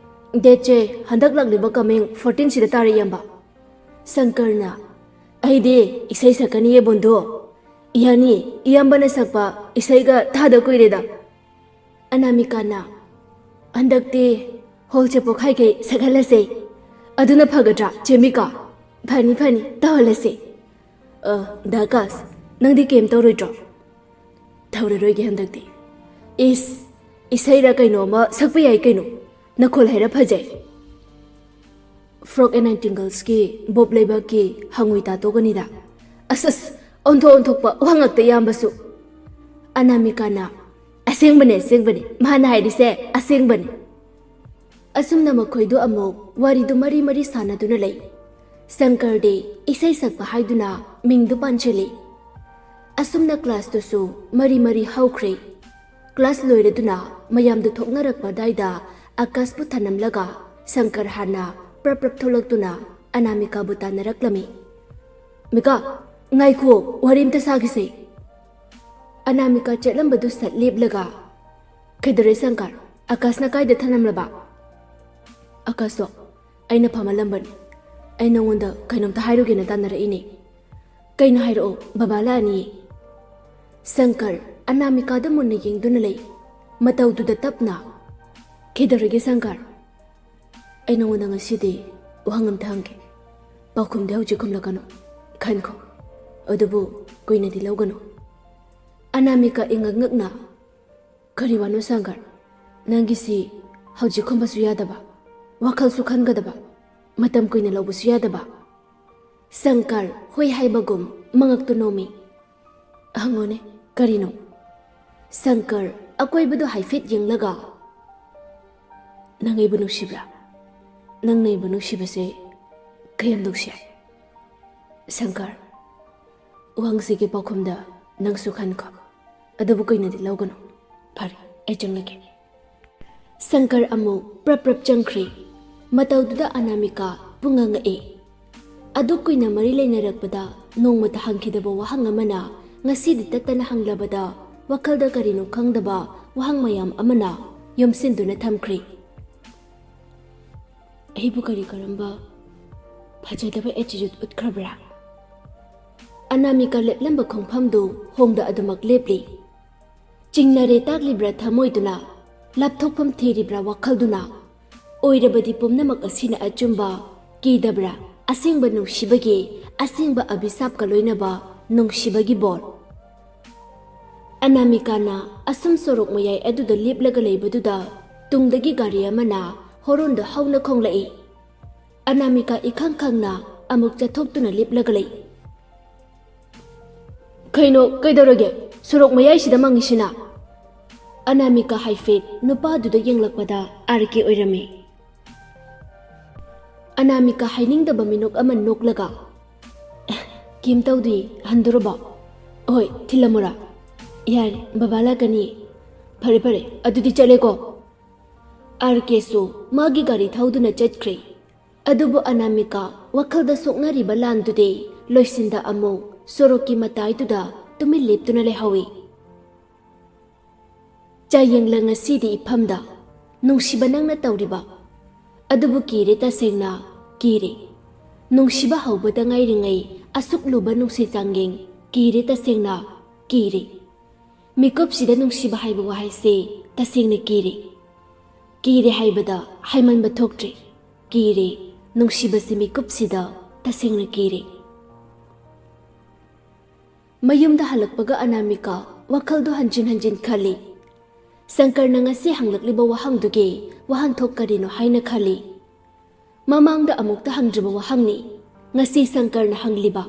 "Dateꯁꯦ ꯍꯟꯗꯛ ꯂꯥꯛꯂꯤꯕ coming fourteenꯁꯤꯗ ꯇꯥꯔꯦ, ꯏꯌꯥꯝꯕ꯫" ꯁꯪꯀꯔꯅ, "ꯑꯩꯗꯤ ꯏꯁꯩ ꯁꯛꯀꯅꯤꯌꯦ ꯕꯣꯟꯗꯨ꯫ ꯌꯥꯅꯤ, ꯏꯌꯥꯝꯕꯅ ꯁꯛꯄ ꯏꯁꯩꯒ ꯇꯥꯗ ꯀꯨꯏꯔꯦꯗ꯫" ꯑꯅꯥꯃꯤꯀꯥꯅ, "ꯍꯟꯗꯛꯇꯤ hallꯁꯦ ꯄꯣꯛꯈꯥꯏꯈꯩ ꯁꯛꯍꯜꯂꯁꯦ꯫ ꯑꯗꯨꯅ ꯐꯒꯗ꯭ꯔꯥ, ꯆꯦꯃꯤꯀꯥ?" "ꯐꯅꯤ, ꯐꯅꯤ, ꯇꯧꯍꯜꯂꯁꯦ꯫" "ꯑ, ꯗꯥ ꯑꯀꯥꯁ, ꯅꯪꯗꯤ ꯀꯩꯝ ꯇꯧꯔꯣꯏꯗ꯭ꯔꯣ?" "ꯇꯧꯔꯔꯣꯏꯒꯦ ꯍꯟꯗꯛꯇꯤ꯫" "ꯏꯁ, ꯏꯁꯩꯔ ꯀꯩꯅꯣ ꯑꯃ ꯁꯛꯄ ꯌꯥꯏ ꯀꯩꯅꯣ, ꯅꯈꯣꯜ ꯍꯥꯏꯔ ꯐꯖꯩ꯫" Frock and Nightingaleꯁꯀꯤ ꯕꯣꯞ ꯂꯩꯕꯥꯛꯀꯤ ꯍꯪꯉꯨꯏ ꯇꯥꯇꯣꯒꯅꯤꯗ꯫ ꯑꯁ ꯑꯁ, ꯑꯣꯟꯊꯣꯛ ꯑꯣꯟꯊꯣꯛꯄ ꯋꯥ ꯉꯥꯛꯇ ꯏꯌꯥꯝꯕꯁꯨ꯫ ꯑꯅꯥꯃꯤꯀꯥꯅ, "ꯑꯁꯦꯡꯕꯅꯦ, ꯑꯁꯦꯡꯕꯅꯦ, ꯃꯥꯅ ꯍꯥꯏꯔꯤꯁꯦ ꯑꯁꯦꯡꯕꯅꯦ꯫" ꯑꯁꯨꯝꯅ ꯃꯈꯣꯏꯗꯨ ꯑꯃꯨꯛ ꯋꯥꯔꯤꯗꯨ ꯃꯔꯤ ꯃꯔꯤ ꯁꯥꯟꯅꯗꯨꯅ ꯂꯩ꯫ ꯁꯪꯀꯔꯗꯤ ꯏꯁꯩ ꯁꯛꯄ ꯍꯥꯏꯗꯨꯅ ꯃꯤꯡꯗꯨ ꯄꯥꯟꯁꯤꯜꯂꯤ꯫ ꯑꯁꯨꯝꯅ classꯇꯨꯁꯨ ꯃꯔꯤ ꯃꯔꯤ ꯍꯧꯈ꯭ꯔꯦ꯫ Class ꯂꯣꯏꯔꯗꯨꯅ ꯃꯌꯥꯝꯗꯨ ꯊꯣꯛꯅꯔꯛꯄ ꯑꯗꯥꯏꯗ ꯑꯀꯥꯁꯄꯨ ꯊꯅꯝꯂꯒ ꯁꯪꯀꯔ ꯍꯥꯟꯅ ꯄ꯭ꯔꯞ ꯄ꯭ꯔꯞ ꯊꯣꯛꯂꯛꯇꯨꯅ ꯑꯅꯥꯃꯤꯀꯥꯕꯨ ꯇꯥꯟꯅꯔꯛꯂꯝꯃꯤ꯫ "ꯃꯤꯀꯥ, ꯉꯥꯏꯈꯣ, ꯋꯥꯔꯤ ꯑꯝꯇ ꯁꯥꯈꯤꯁꯦ꯫" ꯑꯅꯥꯃꯤꯀꯥ ꯆꯠꯂꯝꯕꯗꯨ ꯁꯠ ꯂꯦꯞꯂꯒ, "ꯀꯩꯗꯧꯔꯦ ꯁꯪꯀꯔ? ꯑꯀꯥꯁꯅ ꯀꯥꯏꯗ ꯊꯅꯝꯂꯕ?" "ꯑꯀꯥꯁꯇꯣ ꯑꯩꯅ ꯐꯝꯍꯜꯂꯝꯕꯅꯤ꯫ ꯑꯩ ꯅꯉꯣꯟꯗ ꯀꯩꯅꯣꯝꯇ ꯍꯥꯏꯔꯨꯒꯦꯅ ꯇꯥꯟꯅꯔꯛꯏꯅꯦ꯫" "ꯀꯩꯅꯣ ꯍꯥꯏꯔꯛꯑꯣ, ꯕꯕꯥ ꯂꯥꯛꯑꯅꯤꯌꯦ꯫" ꯁꯪꯀꯔ ꯑꯅꯥꯃꯤꯀꯥꯗ ꯃꯨꯟꯅ ꯌꯦꯡꯗꯨꯅ ꯂꯩ꯫ ꯃꯇꯧꯗꯨꯗ ꯇꯞꯅ, "ꯀꯩꯗꯧꯔꯒꯦ ꯁꯪꯀꯔ?" "ꯑꯩ ꯅꯉꯣꯟꯗ ꯉꯁꯤꯗꯤ ꯋꯥꯍꯪ ꯑꯝꯇ ꯍꯪꯒꯦ꯫ ꯄꯥꯎꯈꯨꯝꯗꯤ ꯍꯧꯖꯤꯛ ꯈꯨꯝꯂꯛꯀꯅꯨ꯫ ꯈꯟꯈꯣ꯫ ꯑꯗꯨꯕꯨ ꯀꯨꯏꯅꯗꯤ ꯂꯧꯒꯅꯨ꯫" ꯑꯅꯥꯃꯤꯀꯥ ꯏꯉꯛ ꯉꯛꯅ, ꯀꯔꯤ ꯋꯥꯅꯣ ꯁꯪꯀꯔ? ꯅꯪꯒꯤꯁꯤ ꯍꯧꯖꯤꯛ ꯈꯨꯝꯕꯁꯨ ꯌꯥꯗꯕ, ꯋꯥꯈꯜꯁꯨ ꯈꯟꯒꯗꯕ, ꯃꯇꯝ ꯀꯨꯏꯅ ꯂꯧꯕꯁꯨ ꯌꯥꯗꯕ꯫ ꯁꯪꯀꯔ ꯍꯨꯏ ꯍꯥꯏꯕꯒꯨꯝ ꯃꯉꯛꯇꯨ ꯅꯣꯝꯃꯤ꯫ ꯍꯪꯉꯣꯅꯦ, ꯀꯔꯤꯅꯣ? ꯁꯪꯀꯔ ꯑꯀꯣꯏꯕꯗꯨ ꯍꯥꯏꯐꯦꯠ ꯌꯦꯡꯂꯒ, "ꯅꯪ ꯑꯩꯕꯨ ꯅꯨꯡꯁꯤꯕ꯭ꯔꯥ? ꯅꯪꯅ ꯑꯩꯕꯨ ꯅꯨꯡꯁꯤꯕꯁꯦ ꯀꯌꯥꯝ ꯅꯨꯡꯁꯤ ꯍꯥꯏ?" ꯁꯪꯀꯔ, ꯋꯥꯍꯪꯁꯤꯒꯤ ꯄꯥꯎꯈꯨꯝꯗ ꯅꯪꯁꯨ ꯈꯟꯈꯣ꯫ ꯑꯗꯨꯕꯨ ꯀꯨꯏꯅꯗꯤ ꯂꯧꯒꯅꯨ꯫ ꯐꯔꯦ, ꯑꯩ ꯆꯪꯂꯒꯦ꯫ ꯁꯪꯀꯔ ꯑꯃꯨꯛ ꯄ꯭ꯔꯞ ꯄ꯭ꯔꯞ ꯆꯪꯈ꯭ꯔꯦ꯫ ꯃꯇꯧꯗꯨꯗ ꯑꯅꯥꯃꯤꯀꯥ ꯄꯨꯡꯉꯛ ꯉꯛꯑꯦ꯫ ꯑꯗꯨꯛ ꯀꯨꯏꯅ ꯃꯔꯤ ꯂꯩꯅꯔꯛꯄꯗ ꯅꯣꯡꯃꯇ ꯍꯪꯈꯤꯗꯕ ꯋꯥꯍꯪ ꯑꯃꯅ ꯉꯁꯤꯗꯤ ꯇꯠꯇꯅ ꯍꯪꯂꯕꯗ ꯋꯥꯈꯜꯗ ꯀꯔꯤꯅꯣ ꯈꯪꯗꯕ ꯋꯥꯍꯪ ꯃꯌꯥꯝ ꯑꯃꯅ ꯌꯣꯝꯁꯤꯟꯗꯨꯅ ꯊꯝꯈ꯭ꯔꯦ꯫ "ꯑꯩꯕꯨ ꯀꯔꯤ ꯀꯔꯝꯕ ꯐꯖꯗꯕ attitude ꯎꯠꯈ꯭ꯔꯕ꯭ꯔꯥ?" ꯑꯅꯥꯃꯤꯀꯥ ꯂꯦꯞꯂꯝꯕ ꯈꯣꯡꯐꯝꯗꯨ ꯍꯣꯡꯗ ꯑꯗꯨꯃꯛ ꯂꯦꯞꯂꯤ꯫ ꯆꯤꯡꯅꯔꯦ ꯇꯥꯛꯂꯤꯕ꯭ꯔꯥ ꯊꯃꯣꯏꯗꯨꯅ? ꯂꯥꯞꯊꯣꯛꯐꯝ ꯊꯤꯔꯤꯕ꯭ꯔꯥ ꯋꯥꯈꯜꯗꯨꯅ? ꯑꯣꯏꯔꯕꯗꯤ ꯄꯨꯝꯅꯃꯛ ꯑꯁꯤꯅ ꯑꯆꯨꯝꯕ? ꯀꯤꯗꯕ꯭ꯔꯥ ꯑꯁꯦꯡꯕ ꯅꯨꯡꯁꯤꯕꯒꯤ, ꯑꯁꯦꯡꯕ ꯑꯕꯤꯁꯥꯞꯀ ꯂꯣꯏꯅꯕ ꯅꯨꯡꯁꯤꯕꯒꯤ ꯕꯣꯔ? ꯑꯅꯥꯃꯤꯀꯥꯅ ꯑꯁꯨꯝ ꯁꯣꯔꯣꯛ ꯃꯌꯥꯏ ꯑꯗꯨꯗ ꯂꯦꯞꯂꯒ ꯂꯩꯕꯗꯨꯗ ꯇꯨꯡꯗꯒꯤ ꯒꯥꯔꯤ ꯑꯃꯅ ꯍꯣꯔꯣꯟꯗꯨ ꯍꯧꯅ ꯈꯣꯡꯂꯛꯏ꯫ ꯑꯅꯥꯃꯤꯀꯥ ꯏꯈꯪ ꯈꯪꯅ ꯑꯃꯨꯛ ꯆꯠꯊꯣꯛꯇꯨꯅ ꯂꯦꯞꯂꯒ ꯂꯩ꯫ "ꯀꯩꯅꯣ, ꯀꯩꯗꯧꯔꯒꯦ? ꯁꯣꯔꯣꯛ ꯃꯌꯥꯏꯁꯤꯗ ꯃꯪꯉꯤꯁꯤꯅ?" ꯑꯅꯥꯃꯤꯀꯥ ꯍꯥꯏꯐꯦꯠ ꯅꯨꯄꯥꯗꯨꯗ ꯌꯦꯡꯂꯛꯄꯗ ꯑꯥꯔ ꯀꯦ ꯑꯣꯏꯔꯝꯃꯤ꯫ ꯑꯅꯥꯃꯤꯀꯥ ꯍꯥꯏꯅꯤꯡꯗꯕ ꯃꯤꯅꯣꯛ ꯑꯃ ꯅꯣꯛꯂꯒ, "ꯑꯦ, ꯀꯩꯝ ꯇꯧꯗꯦ, ꯍꯟꯗꯣꯔꯕꯣ? ꯍꯣꯏ, ꯊꯤꯜꯂꯝꯃꯨꯔꯥ? ꯌꯥꯔꯦ, ꯕꯕꯥ ꯂꯥꯛꯀꯅꯤ꯫ ꯐꯔꯦ, ꯐꯔꯦ, ꯑꯗꯨꯗꯤ ꯆꯠꯂꯦꯀꯣ꯫" ꯑꯥꯔ ꯀꯦꯁꯨ ꯃꯥꯒꯤ ꯒꯥꯔꯤ ꯊꯧꯗꯨꯅ ꯆꯠꯈ꯭ꯔꯦ꯫ ꯑꯗꯨꯕꯨ ꯑꯅꯥꯃꯤꯀꯥ ꯋꯥꯈꯜꯗ ꯁꯣꯛꯅꯔꯤꯕ ꯂꯥꯟꯗꯨꯗꯤ ꯂꯣꯏꯁꯤꯟꯗ ꯑꯃꯨꯛ ꯁꯣꯔꯣꯛꯀꯤ ꯃꯇꯥꯏꯗꯨꯗ ꯇꯨꯃꯤꯟ ꯂꯦꯞꯇꯨꯅ ꯂꯩꯍꯧꯏ꯫ ꯆꯥꯌꯦꯡꯂ ꯉꯁꯤꯗꯤ ꯏꯐꯝꯗ, ꯅꯨꯡꯁꯤꯕ ꯅꯪꯅ ꯇꯧꯔꯤꯕ ꯑꯗꯨꯕꯨ ꯀꯤꯔꯦ, ꯇꯁꯦꯡꯅ ꯀꯤꯔꯦ꯫ ꯅꯨꯡꯁꯤꯕ ꯍꯧꯕꯗ ꯉꯥꯏꯔꯤꯉꯩ ꯑꯁꯨꯛ ꯂꯨꯕ ꯅꯨꯡꯁꯤ ꯆꯥꯡꯌꯦꯡ ꯀꯤꯔꯦ, ꯇꯁꯦꯡꯅ ꯀꯤꯔꯦ꯫ ꯃꯤꯀꯨꯞꯁꯤꯗ ꯅꯨꯡꯁꯤꯕ ꯍꯥꯏꯕ ꯋꯥꯍꯩꯁꯦ ꯇꯁꯦꯡꯅ ꯀꯤꯔꯦ꯫ ꯀꯤꯔꯦ ꯍꯥꯏꯕꯗ ꯍꯥꯏꯃꯟꯕ ꯊꯣꯛꯇ꯭ꯔꯦ꯫ ꯀꯤꯔꯦ, ꯅꯨꯡꯁꯤꯕꯁꯤ ꯃꯤꯀꯨꯞꯁꯤꯗ ꯇꯁꯦꯡꯅ ꯀꯤꯔꯦ꯫ ꯃꯌꯨꯝꯗ ꯍꯜꯂꯛꯄꯒ ꯑꯅꯥꯃꯤꯀꯥ ꯋꯥꯈꯜꯗꯣ ꯍꯟꯖꯤꯟ ꯍꯟꯖꯤꯟ ꯈꯜꯂꯤ꯫ ꯁꯪꯀꯔꯅ ꯉꯁꯤ ꯍꯪꯂꯛꯂꯤꯕ ꯋꯥꯍꯪꯗꯨꯒꯤ ꯋꯥꯍꯟꯊꯣꯛ ꯀꯔꯤꯅꯣ ꯍꯥꯏꯅ ꯈꯜꯂꯤ? ꯃꯃꯥꯡꯗ ꯑꯃꯨꯛꯇ ꯍꯪꯗ꯭ꯔꯤꯕ ꯋꯥꯍꯪꯅꯤ ꯉꯁꯤ ꯁꯪꯀꯔꯅ ꯍꯪꯂꯤꯕ꯫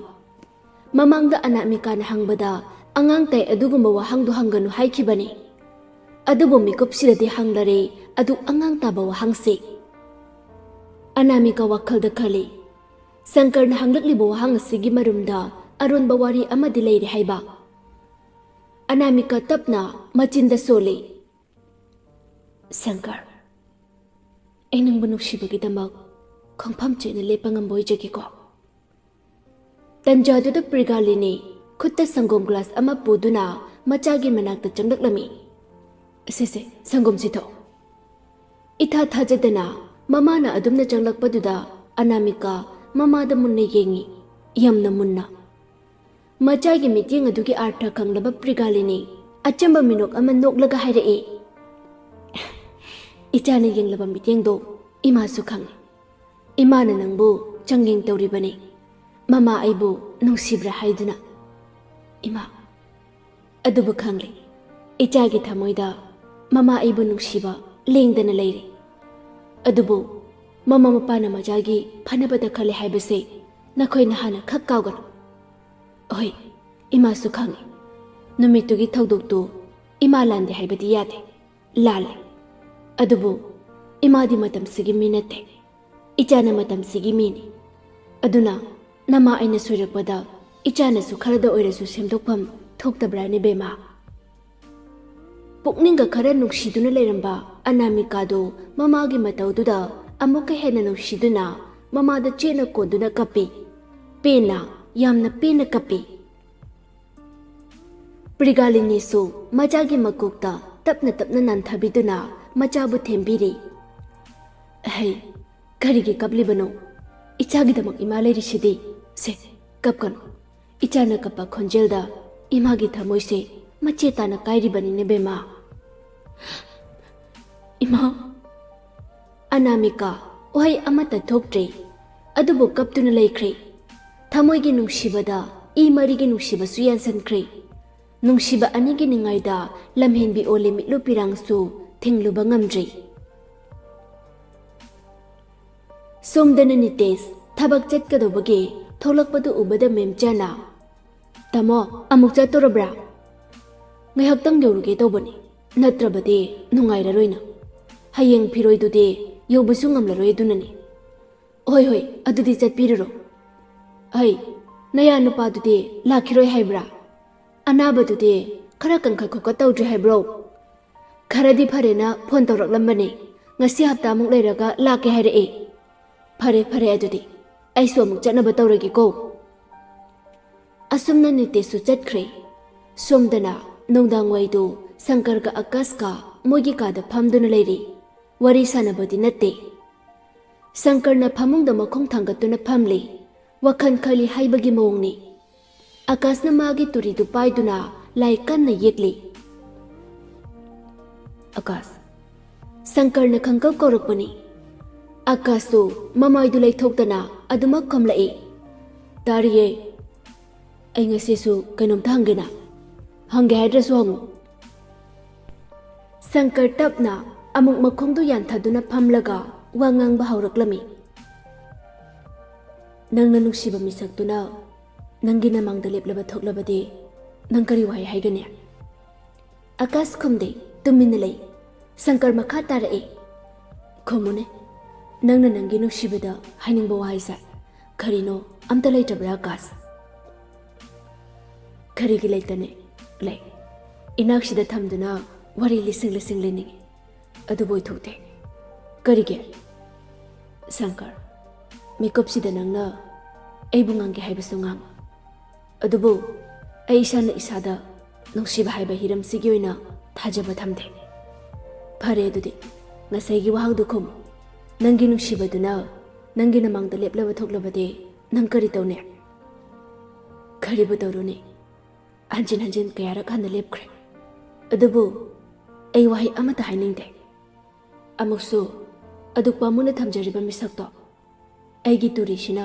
ꯃꯃꯥꯡꯗ ꯑꯅꯥꯃꯤꯀꯥꯅ ꯍꯪꯕꯗ, "ꯑꯉꯥꯡ ꯇꯥꯏ, ꯑꯗꯨꯒꯨꯝꯕ ꯋꯥꯍꯪꯗꯣ ꯍꯪꯒꯅꯨ" ꯍꯥꯏꯈꯤꯕꯅꯤ꯫ ꯑꯗꯨꯕꯨ ꯃꯤꯀꯨꯞꯁꯤꯗꯗꯤ ꯍꯪꯂꯔꯦ ꯑꯗꯨ ꯑꯉꯥꯡ ꯇꯥꯕ ꯋꯥꯍꯪꯁꯦ꯫ ꯑꯅꯥꯃꯤꯀꯥ ꯋꯥꯈꯜꯗ ꯈꯜꯂꯤ, "ꯁꯪꯀꯔꯅ ꯍꯪꯂꯛꯂꯤꯕ ꯋꯥꯍꯪ ꯑꯁꯤꯒꯤ ꯃꯔꯨꯝꯗ ꯑꯔꯣꯟꯕ ꯋꯥꯔꯤ ꯑꯃꯗꯤ ꯂꯩꯔꯦ" ꯍꯥꯏꯕ꯫ ꯑꯅꯥꯃꯤꯀꯥ ꯇꯞꯅ ꯃꯆꯤꯟꯗ ꯁꯣꯜꯂꯤ, "ꯁꯪꯀꯔ, ꯑꯩ ꯅꯪꯕꯨ ꯅꯨꯡꯁꯤꯕꯒꯤꯗꯃꯛ ꯈꯣꯡꯐꯝ ꯆꯦꯠꯅ ꯂꯦꯞꯄ ꯉꯝꯕ ꯑꯣꯏꯖꯒꯦꯀꯣ?" ꯇꯟꯖꯥꯗꯨꯗ ꯄ꯭ꯔꯤꯒꯥꯂꯤꯅꯤ ꯈꯨꯠꯇ ꯁꯪꯒꯣꯝ ꯒ꯭ꯂꯥꯁ ꯑꯃ ꯄꯨꯗꯨꯅ ꯃꯆꯥꯒꯤ ꯃꯅꯥꯛꯇ ꯆꯪꯂꯛꯂꯝꯃꯤ꯫ "ꯁꯦ, ꯁꯦ, ꯁꯪꯒꯣꯝꯁꯤ ꯊꯛꯑꯣ꯫" ꯏꯊꯥ ꯊꯥꯖꯗꯅ ꯃꯃꯥꯅ ꯑꯗꯨꯝꯅ ꯆꯪꯂꯛꯄꯗꯨꯗ ꯑꯅꯥꯃꯤꯀꯥ ꯃꯃꯥꯗ ꯃꯨꯟꯅ ꯌꯦꯡꯉꯤ, ꯌꯥꯝꯅ ꯃꯨꯟꯅ꯫ ꯃꯆꯥꯒꯤ ꯃꯤꯠꯌꯦꯡ ꯑꯗꯨꯒꯤ ꯑꯥꯔꯊ ꯈꯪꯂꯕ ꯄ꯭ꯔꯤꯒꯥꯂꯤꯅꯤ ꯑꯆꯝꯕ ꯃꯤꯅꯣꯛ ꯑꯃ ꯅꯣꯛꯂꯒ ꯍꯥꯏꯔꯛꯏ, "ꯏꯆꯥꯅ ꯌꯦꯡꯂꯕ ꯃꯤꯠꯌꯦꯡꯗꯣ ꯏꯃꯥꯁꯨ ꯈꯪꯉꯤ꯫ ꯏꯃꯥꯅ ꯅꯪꯕꯨ ꯆꯥꯡꯌꯦꯡ ꯇꯧꯔꯤꯕꯅꯤ, ꯃꯃꯥ ꯑꯩꯕꯨ ꯅꯨꯡꯁꯤꯕ꯭ꯔꯥ ꯍꯥꯏꯗꯨꯅ꯫" "ꯏꯃꯥ, ꯑꯗꯨꯕꯨ ꯈꯪꯂꯦ, ꯏꯆꯥꯒꯤ ꯊꯃꯣꯏꯗ ꯃꯃꯥ ꯑꯩꯕꯨ ꯅꯨꯡꯁꯤꯕ ꯂꯦꯡꯗꯅ ꯂꯩꯔꯤ꯫ ꯑꯗꯨꯕꯨ ꯃꯃꯥ ꯃꯄꯥꯅ ꯃꯆꯥꯒꯤ ꯐꯅꯕꯗ ꯈꯜꯂꯦ ꯍꯥꯏꯕꯁꯦ ꯅꯈꯣꯏꯅ ꯍꯥꯟꯅ ꯈꯛ ꯀꯥꯎꯒꯅꯨ꯫ ꯍꯣꯏ, ꯏꯃꯥꯁꯨ ꯈꯪꯉꯤ, ꯅꯨꯃꯤꯠꯇꯨꯒꯤ ꯊꯧꯗꯣꯛꯇꯨ ꯏꯃꯥ ꯂꯥꯟꯗꯦ ꯍꯥꯏꯕꯗꯤ ꯌꯥꯗꯦ, ꯂꯥꯜꯂꯦ꯫ ꯑꯗꯨꯕꯨ ꯏꯃꯥꯗꯤ ꯃꯇꯝꯁꯤꯒꯤ ꯃꯤ ꯅꯠꯇꯦ, ꯏꯆꯥꯅ ꯃꯇꯝꯁꯤꯒꯤ ꯃꯤꯅꯤ꯫ ꯑꯗꯨꯅ ꯅꯃꯥ ꯑꯩꯅ ꯁꯣꯏꯔꯛꯄꯗ ꯏꯆꯥꯅꯁꯨ ꯈꯔꯗ ꯑꯣꯏꯔꯁꯨ ꯁꯦꯝꯗꯣꯛꯐꯝ ꯊꯣꯛꯇꯕ꯭ꯔꯥꯅꯦ ꯕꯦꯝꯃ?" ꯄꯨꯛꯅꯤꯡꯒ ꯈꯔ ꯅꯨꯡꯁꯤꯗꯨꯅ ꯂꯩꯔꯝꯕ ꯑꯅꯥꯃꯤꯀꯥꯗꯨ ꯃꯃꯥꯒꯤ ꯃꯇꯧꯗꯨꯗ ꯑꯃꯨꯛꯀ ꯍꯦꯟꯅ ꯅꯨꯡꯁꯤꯗꯨꯅ ꯃꯃꯥꯗ ꯆꯦꯠꯅ ꯀꯣꯟꯗꯨꯅ ꯀꯞꯄꯤ꯫ ꯄꯦꯟꯅ, ꯌꯥꯝꯅ ꯄꯦꯟꯅ ꯀꯞꯄꯤ꯫ ꯄ꯭ꯔꯤꯒꯥꯂꯤꯅꯤꯁꯨ ꯃꯆꯥꯒꯤ ꯃꯀꯣꯛꯇ ꯇꯞꯅ ꯇꯞꯅ ꯅꯥꯟꯊꯕꯤꯗꯨꯅ ꯃꯆꯥꯕꯨ ꯊꯦꯝꯕꯤꯔꯤ꯫ "ꯍꯩ, ꯀꯔꯤꯒꯤ ꯀꯞꯂꯤꯕꯅꯣ? ꯏꯆꯥꯒꯤꯗꯃꯛ ꯏꯃꯥ ꯂꯩꯔꯤꯁꯤꯗꯤ꯫ ꯁꯦ, ꯀꯞꯀꯅꯨ꯫ ꯏꯆꯥꯅ ꯀꯞꯄ ꯈꯣꯟꯖꯦꯜꯗ ꯏꯃꯥꯒꯤ ꯊꯃꯣꯏꯁꯦ ꯃꯆꯦ ꯇꯥꯅ ꯀꯥꯏꯔꯤꯕꯅꯤꯅꯦ ꯕꯦꯝꯃ꯫" "ꯏꯃꯥ!" ꯑꯅꯥꯃꯤꯀꯥ ꯋꯥꯍꯩ ꯑꯃꯠꯇ ꯊꯣꯛꯇ꯭ꯔꯦ, ꯑꯗꯨꯕꯨ ꯀꯞꯇꯨꯅ ꯂꯩꯈ꯭ꯔꯦ꯫ ꯊꯃꯣꯏꯒꯤ ꯅꯨꯡꯁꯤꯕꯗ ꯏ ꯃꯔꯤꯒꯤ ꯅꯨꯡꯁꯤꯕꯁꯨ ꯌꯥꯟꯁꯤꯟꯈ꯭ꯔꯦ꯫ ꯅꯨꯡꯁꯤꯕ ꯑꯅꯤꯒꯤ ꯅꯤꯡꯉꯥꯏꯗ ꯂꯝꯍꯦꯟꯕꯤ ꯑꯣꯜꯂꯤ ꯃꯤꯠꯂꯨ ꯄꯤꯔꯥꯡꯁꯨ ꯊꯤꯡꯂꯨꯕ ꯉꯝꯗ꯭ꯔꯤ꯫ ꯁꯣꯝꯗꯅ ꯅꯤꯇꯦꯁ ꯊꯕꯛ ꯆꯠꯀꯗꯧꯕꯒꯤ ꯊꯣꯛꯂꯛꯄꯗꯨ ꯎꯕꯗ ꯃꯦꯝꯆꯥꯅ, "ꯇꯥꯃꯣ, ꯑꯃꯨꯛ ꯆꯠꯇꯣꯔꯕ꯭ꯔꯥ? ꯉꯥꯏꯍꯥꯛꯇꯪ ꯌꯧꯔꯨꯒꯦ ꯇꯧꯕꯅꯤ, ꯅꯠꯇ꯭ꯔꯕꯗꯤ ꯅꯨꯡꯉꯥꯏꯔꯔꯣꯏꯅ꯫ ꯍꯌꯦꯡ ꯐꯤꯔꯣꯏꯗꯨꯗꯤ ꯌꯧꯕꯁꯨ ꯉꯝꯂꯔꯣꯏ, ꯑꯗꯨꯅꯅꯤ꯫" "ꯍꯣꯏ, ꯍꯣꯏ, ꯑꯗꯨꯗꯤ ꯆꯠꯄꯤꯔꯨꯔꯣ꯫ ꯍꯩ, ꯅꯌꯥ ꯅꯨꯄꯥꯗꯨꯗꯤ ꯂꯥꯛꯈꯤꯔꯣꯏ ꯍꯥꯏꯕ꯭ꯔꯥ? ꯑꯅꯥꯕꯗꯨꯗꯤ ꯈꯔ ꯀꯟꯈꯠ ꯈꯣꯠꯀꯠ ꯇꯧꯗ꯭ꯔꯤ ꯍꯥꯏꯕ꯭ꯔꯣ?" "ꯈꯔꯗꯤ ꯐꯔꯦꯅ ꯐꯣꯟ ꯇꯧꯔꯛꯂꯝꯕꯅꯦ, ꯉꯁꯤ ꯍꯞꯇꯥꯃꯨꯛ ꯂꯩꯔꯒ ꯂꯥꯛꯀꯦ ꯍꯥꯏꯔꯛꯑꯦ꯫" "ꯐꯔꯦ, ꯐꯔꯦ, ꯑꯗꯨꯗꯤ ꯑꯩꯁꯨ ꯑꯃꯨꯛ ꯆꯠꯅꯕ ꯇꯧꯔꯒꯦꯀꯣ꯫" ꯑꯁꯨꯝꯅ ꯅꯤꯇꯦꯁꯁꯨ ꯆꯠꯈ꯭ꯔꯦ꯫ ꯁꯣꯝꯗꯅ ꯅꯨꯡꯗꯥꯡꯋꯥꯏꯗꯨ ꯁꯪꯀꯔꯒ ꯑꯀꯥꯁꯀ ꯃꯣꯏꯒꯤ ꯀꯥꯗ ꯐꯝꯗꯨꯅ ꯂꯩꯔꯤ꯫ ꯋꯥꯔꯤ ꯁꯥꯟꯅꯕꯗꯤ ꯅꯠꯇꯦ꯫ ꯁꯪꯀꯔꯅ ꯐꯃꯨꯡꯗ ꯃꯈꯣꯡ ꯊꯥꯡꯒꯠꯇꯨꯅ ꯐꯝꯂꯤ꯫ ꯋꯥꯈꯜ ꯈꯜꯂꯤ ꯍꯥꯏꯕꯒꯤ ꯃꯑꯣꯡꯅꯤ꯫ ꯑꯀꯥꯁꯅ ꯃꯥꯒꯤ ꯇꯨꯔꯤꯗꯨ ꯄꯥꯏꯗꯨꯅ ꯂꯥꯏ ꯀꯟꯅ ꯌꯦꯛꯂꯤ꯫ "ꯑꯀꯥꯁ꯫" ꯁꯪꯀꯔꯅ ꯈꯪꯀꯧ ꯀꯧꯔꯛꯄꯅꯤ꯫ ꯑꯀꯥꯁꯇꯨ ꯃꯃꯥꯏꯗꯨ ꯂꯩꯊꯣꯛꯇꯅ ꯑꯗꯨꯃꯛ ꯈꯨꯝꯂꯛꯏ꯫ "ꯇꯥꯔꯤꯌꯦ꯫ ꯑꯩ ꯉꯁꯤꯁꯨ ꯀꯩꯅꯣꯝꯇ ꯍꯪꯒꯦꯅ꯫" "ꯍꯪꯒꯦ ꯍꯥꯏꯗ꯭ꯔꯁꯨ ꯍꯪꯉꯨ꯫" ꯁꯪꯀꯔ ꯇꯞꯅ ꯑꯃꯨꯛ ꯃꯈꯣꯡꯗꯨ ꯌꯥꯟꯊꯗꯨꯅ ꯐꯝꯂꯒ ꯋꯥ ꯉꯥꯡꯕ ꯍꯧꯔꯛꯂꯝꯃꯤ꯫ "ꯅꯪꯅ ꯅꯨꯡꯁꯤꯕ ꯃꯤꯁꯛꯇꯨꯅ ꯅꯪꯒꯤ ꯅꯃꯥꯡꯗ ꯂꯦꯞꯂꯕ ꯊꯣꯛꯂꯕꯗꯤ ꯅꯪ ꯀꯔꯤ ꯋꯥꯍꯩ ꯍꯥꯏꯒꯅꯤ?" ꯑꯀꯥꯁ ꯈꯨꯝꯗꯦ, ꯇꯨꯃꯤꯟꯅ ꯂꯩ꯫ ꯁꯪꯀꯔ ꯃꯈꯥ ꯇꯥꯔꯛꯏ꯫ "ꯈꯨꯝꯃꯨꯅꯦ, ꯅꯪꯅ ꯅꯪꯒꯤ ꯅꯨꯡꯁꯤꯕꯗ ꯍꯥꯏꯅꯤꯡꯕ ꯋꯥꯍꯩꯁꯦ ꯀꯔꯤꯅꯣ? ꯑꯝꯇ ꯂꯩꯇ꯭ꯔꯕ꯭ꯔꯥ, ꯑꯀꯥꯁ?" "ꯀꯔꯤꯒꯤ ꯂꯩꯇꯅꯤ? ꯂꯩ꯫ ꯏꯅꯥꯛꯁꯤꯗ ꯊꯝꯗꯨꯅ ꯋꯥꯔꯤ ꯂꯤꯁꯤꯡ ꯂꯤꯁꯤꯡ ꯂꯤꯅꯤꯡꯏ, ꯑꯗꯨꯕꯨ ꯑꯣꯏꯊꯣꯛꯇꯦ꯫" "ꯀꯔꯤꯒꯤ?" "ꯁꯪꯀꯔ, ꯃꯤꯀꯨꯞꯁꯤꯗ ꯅꯪꯅ ꯑꯩꯕꯨ ꯉꯥꯡꯒꯦ ꯍꯥꯏꯕꯁꯨ ꯉꯥꯡꯉꯨ꯫ ꯑꯗꯨꯕꯨ ꯑꯩ ꯏꯁꯥꯅ ꯏꯁꯥꯗ ꯅꯨꯡꯁꯤꯕ ꯍꯥꯏꯕ ꯍꯤꯔꯝꯁꯤꯒꯤ ꯑꯣꯏꯅ ꯊꯥꯖꯕ ꯊꯝꯗꯦ꯫" "ꯐꯔꯦ, ꯑꯗꯨꯗꯤ ꯉꯁꯥꯏꯒꯤ ꯋꯥꯍꯪꯗꯨ ꯈꯨꯝꯃꯨ꯫ ꯅꯪꯒꯤ ꯅꯨꯡꯁꯤꯕꯗꯨꯅ ꯅꯪꯒꯤ ꯅꯃꯥꯡꯗ ꯂꯦꯞꯂꯕ ꯊꯣꯛꯂꯕꯗꯤ ꯅꯪ ꯀꯔꯤ ꯇꯧꯅꯤ?" "ꯀꯔꯤꯕꯨ ꯇꯧꯔꯨꯅꯤ? ꯍꯟꯖꯤꯟ ꯍꯟꯖꯤꯟ ꯀꯌꯥꯔꯛ ꯍꯟꯅ ꯂꯦꯞꯈ꯭ꯔꯦ꯫ ꯑꯗꯨꯕꯨ ꯑꯩ ꯋꯥꯍꯩ ꯑꯃꯠꯇ ꯍꯥꯏꯅꯤꯡꯗꯦ꯫ ꯑꯃꯨꯛꯁꯨ ꯑꯗꯨꯛ ꯄꯥꯝꯃꯨꯅ ꯊꯝꯖꯔꯤꯕ ꯃꯤꯁꯛꯇꯣ ꯑꯩꯒꯤ ꯇꯨꯔꯤꯁꯤꯅ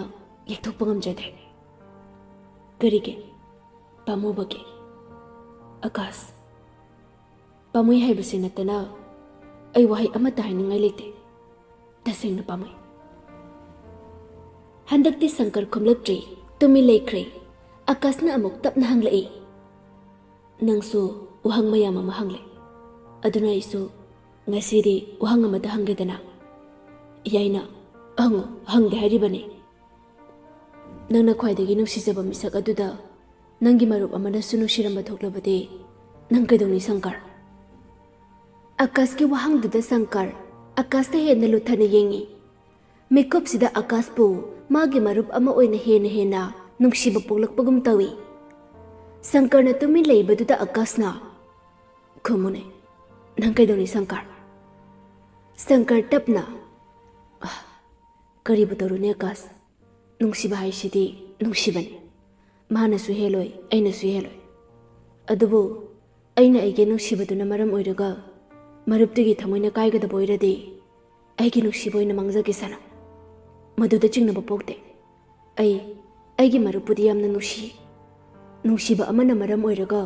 ꯌꯦꯛꯊꯣꯛꯄ ꯉꯝꯖꯗꯦ꯫" "ꯀꯔꯤꯒꯤ ꯄꯥꯝꯃꯨꯕꯒꯦ?" ꯑꯀꯥꯁ, ꯄꯥꯝꯃꯨꯏ ꯍꯥꯏꯕꯁꯤ ꯅꯠꯇꯅ ꯑꯩ ꯋꯥꯍꯩ ꯑꯃꯠꯇ ꯍꯥꯏꯅꯤꯡꯉꯥꯏ ꯂꯩꯇꯦ꯫ ꯇꯁꯦꯡꯅ ꯄꯥꯝꯃꯨꯏ꯫ ꯍꯟꯗꯛꯇꯤ ꯁꯪꯀꯔ ꯈꯨꯝꯂꯛꯇ꯭ꯔꯦ, ꯇꯨꯃꯤꯟ ꯂꯩꯈ꯭ꯔꯦ꯫ ꯑꯀꯥꯁꯅ ꯑꯃꯨꯛ ꯇꯞꯅ ꯍꯪꯂꯛꯏ, "ꯅꯪꯁꯨ ꯋꯥꯍꯪ ꯃꯌꯥꯝ ꯑꯃ ꯍꯪꯂꯦ, ꯑꯗꯨꯅ ꯑꯩꯁꯨ ꯉꯁꯤꯗꯤ ꯋꯥꯍꯪ ꯑꯃꯇ ꯍꯪꯒꯦꯗꯅ?" "ꯌꯥꯏꯅ, ꯍꯪꯉꯨ, ꯍꯪꯗꯦ ꯍꯥꯏꯔꯤꯕꯅꯤ꯫ ꯅꯪꯅ ꯈ꯭ꯋꯥꯏꯗꯒꯤ ꯅꯨꯡꯁꯤꯖꯕ ꯃꯤꯁꯛ ꯑꯗꯨꯗ ꯅꯪꯒꯤ ꯃꯔꯨꯞ ꯑꯃꯅꯁꯨ ꯅꯨꯡꯁꯤꯔꯝꯕ ꯊꯣꯛꯂꯕꯗꯤ ꯅꯪ ꯀꯩꯗꯧꯅꯤ, ꯁꯪꯀꯔ?" ꯑꯀꯥꯁꯀꯤ ꯋꯥꯍꯪꯗꯨꯗ ꯁꯪꯀꯔ ꯑꯀꯥꯁꯇ ꯍꯦꯟꯅ ꯂꯨꯊꯅ ꯌꯦꯡꯉꯤ꯫ ꯃꯤꯀꯨꯞꯁꯤꯗ ꯑꯀꯥꯁꯄꯨ ꯃꯥꯒꯤ ꯃꯔꯨꯞ ꯑꯃ ꯑꯣꯏꯅ ꯍꯦꯟꯅ ꯍꯦꯟꯅ ꯅꯨꯡꯁꯤꯕ ꯄꯣꯛꯂꯛꯄꯒꯨꯝ ꯇꯧꯏ꯫ ꯁꯪꯀꯔꯅ ꯇꯨꯃꯤꯟ ꯂꯩꯕꯗꯨꯗ ꯑꯀꯥꯁꯅ, "ꯈꯨꯝꯃꯨꯅꯦ, ꯅꯪ ꯀꯩꯗꯧꯅꯤ, ꯁꯪꯀꯔ?" ꯁꯪꯀꯔ ꯇꯞꯅ, "ꯑꯥ, ꯀꯔꯤꯕꯨ ꯇꯧꯔꯨꯅꯤ ꯑꯀꯥꯁ? ꯅꯨꯡꯁꯤꯕ ꯍꯥꯏꯁꯤꯗꯤ ꯅꯨꯡꯁꯤꯕꯅꯤ꯫ ꯃꯥꯅꯁꯨ ꯍꯦꯜꯂꯣꯏ, ꯑꯩꯅꯁꯨ ꯍꯦꯜꯂꯣꯏ꯫ ꯑꯗꯨꯕꯨ ꯑꯩꯅ ꯑꯩꯒꯤ ꯅꯨꯡꯁꯤꯕꯗꯨꯅ ꯃꯔꯝ ꯑꯣꯏꯔꯒ ꯃꯔꯨꯞꯇꯨꯒꯤ ꯊꯃꯣꯏꯅ ꯀꯥꯏꯒꯗꯕ ꯑꯣꯏꯔꯗꯤ ꯑꯩꯒꯤ ꯅꯨꯡꯁꯤꯕ ꯑꯣꯏꯅ ꯃꯥꯡꯖꯒꯤꯁꯅꯨ꯫ ꯃꯗꯨꯗ ꯆꯤꯡꯅꯕ ꯄꯣꯛꯇꯦ꯫ ꯑꯩ ꯑꯩꯒꯤ ꯃꯔꯨꯞꯄꯨꯗꯤ ꯌꯥꯝꯅ ꯅꯨꯡꯁꯤ꯫ ꯅꯨꯡꯁꯤꯕ ꯑꯃꯅ ꯃꯔꯝ ꯑꯣꯏꯔꯒ